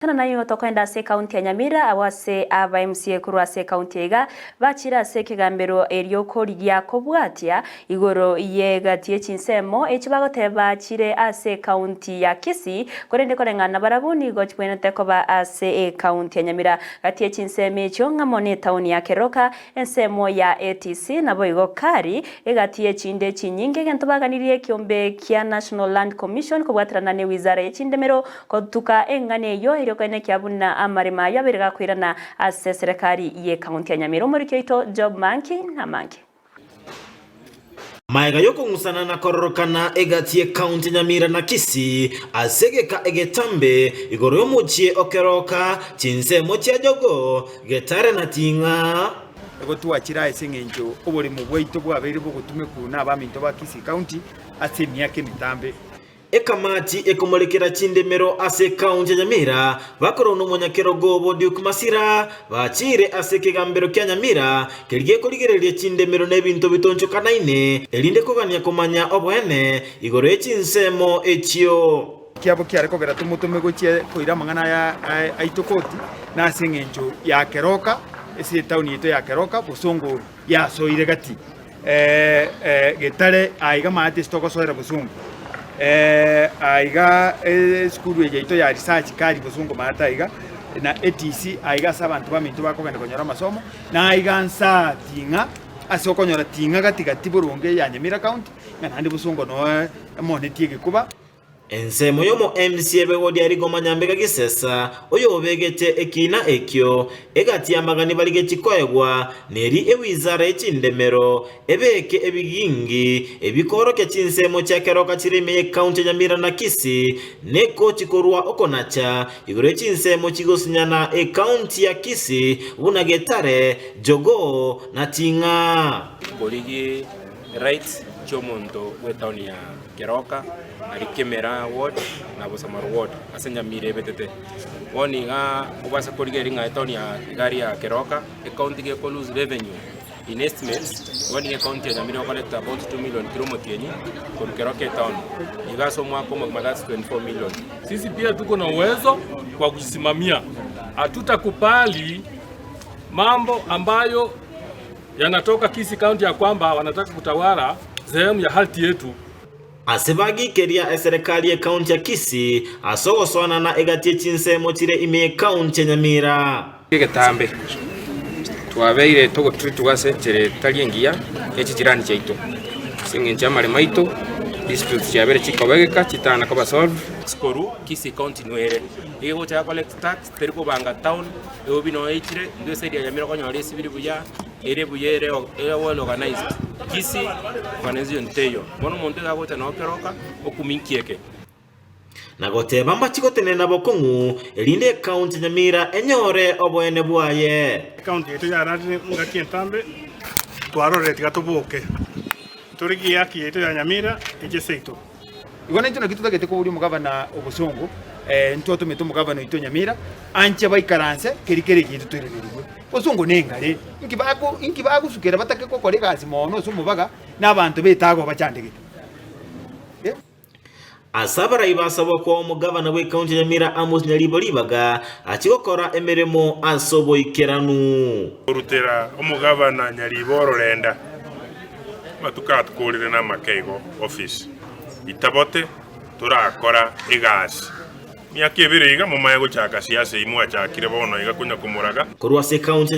Tana naye tokoenda ase ekaunti ya Nyamira agwo ase aba MCA korwa ase ekaunti eye iga bachire ase ekegambero erio korigia kobwatia igoro y'egati ye chinsemo echi bagoteba chire ase ekaunti ya Kisii korende koreng'ana nabarabwo nigo chibwenerete koba ase ekaunti ya Nyamira. Gati ye chinsemo echio ng'amo netaoni ya Keroka, ensemo ya ATC naboigo Kari egati y'echinde chinyinge egento baganirie ekiombe kia National Land Commission kobwaterana ne wizara ye chindemero Kotuka eng'ana eyio erio koenekia buna amaremo ayio abeire gakoirana ase eserekari y'ecounty ya Nyamira. Omoriki oito Job Manki namange. Magega y'okong'usana na kororokana egati y'ecounty ya Nyamira na Kisii ase egeka egetambe igoro y'omochie o Keroka, chinsemo chia Jogoo, Getare na Ting'a. Igo twachire ase engencho oboremo bwaito bwabeire bogotumekwa nabaminto ba Kisii County ase emiaka emetambe. Ekamati ekomorekera chindemero ase ekaunti ya Nyamira bakorwa nomonyakerogo obo Duke Masira bachiire ase ekegambero kia Nyamira keria gekorigereria chindemero na ebinto bitonchokanaine erinde kogania komanya oboene igoro ye chinsemo echio. Kiabo kiare kogera tomotome gochia koira amang'ana aya aito koti, na ase engencho ya keroka, ase etaoni yaito ya Keroka, bosongo yasoire gati. Getare aiga maate ase togosoera bosongo, aiga esukuru eye yaito ya research kari bosongo maate aiga, na ATC aiga ase abanto baminto bakogenda konyora amasomo, na aiga nsaa ting'a ase okonyora ting'a gati gati boronge ya Nyamira county, ng'a naende bosongo noo emonetie egekuba. Ensemo y'omo-MC ebegori ya rigoma Nyambega Gisesa, oyobegete ekiina ekio, egati y'amagani barigetie koegwa, neri ewizara ye chindemero, ebeke ebigingi ebikoorokia chinsemo chia keroka chire ime y'ecounty ya Nyamira na Kisii, nekochi korwa okonacha igoro ye chinsemo chigosinyana ecounty ya Kisii buna Getare, Jogoo na Ting'a. Korigi rights chi'omonto bw'etaoni ya Keroka, aria Kemera ward na Bosamaro ward ase Nyamira ebetete. Bono iga obase korigereria ng'a etaoni ya iga aria ya Keroka, ecounty geko lose revenue in estimates, bono iga ecounty ya Nyamira egocollect about 2 million kera omotienyi korwa Keroka etown. Iga ase omwaka omogima that's 24 million. Sisi pia tuko na uwezo kwa kujisimamia, hatutakubali mambo ambayo yanatoka Kisii County ya kwamba wanataka kutawala sehemu ya ardhi yetu. Ase bagikeria eserekari y'ecounty ya Kisii ase ogosoanana egati ye chinsemo chire ime y'ecounty ya Nyamira. Egetambe, twabeire togotreatwa ase enchera etari engiya ne chichirani chiaito, ase eng'encho y'amaremo aito, disputes chiabeire chikobegeka chitana koba solved. Koru Kisii County nwere, iga egocha ya collect tax, teri kobanga town, eobi noyo eichire, intwe eside ya Nyamira okonyora esibiri buya, ere buya ere ere well organized. Kisii, organization teiyo. Bono omonto iga agocha noo keroka, okumia inki eke? Na goteba mbachi gotenena bokong'u, erinde ekaunti ya Nyamira enyore oboene bwaye. Ekaunti yaito yararire ngaki entambe, twarorire tiga toboke torigie ehaki yaito ya Nyamira eche seito. Igo naintwe naki totagete koboria omogabana obosongo, ntwatomete omogabana oito Nyamira, anche baikaranse keri kere egiaito toiranerigwe. Bosongo nengare, inki bako inki bagosukera batake gokora egasi mono ase omobaga, na abanto b'etago bachandegete. Eh. Ase abarai basabwa koa omogabana bw'ekaunti ya Nyamira Amos Nyaribo ribaga achie gokora emeremo ase oboikeranu. Korutera omogabana Nyaribo ororenda. Amatuko aya tokorire namake igo office itabote torakora egasi miaka ebere iga momanye gochaka siasa eyio mwachakire bono iga konya komoraga. Korwa ase ekaunti ya.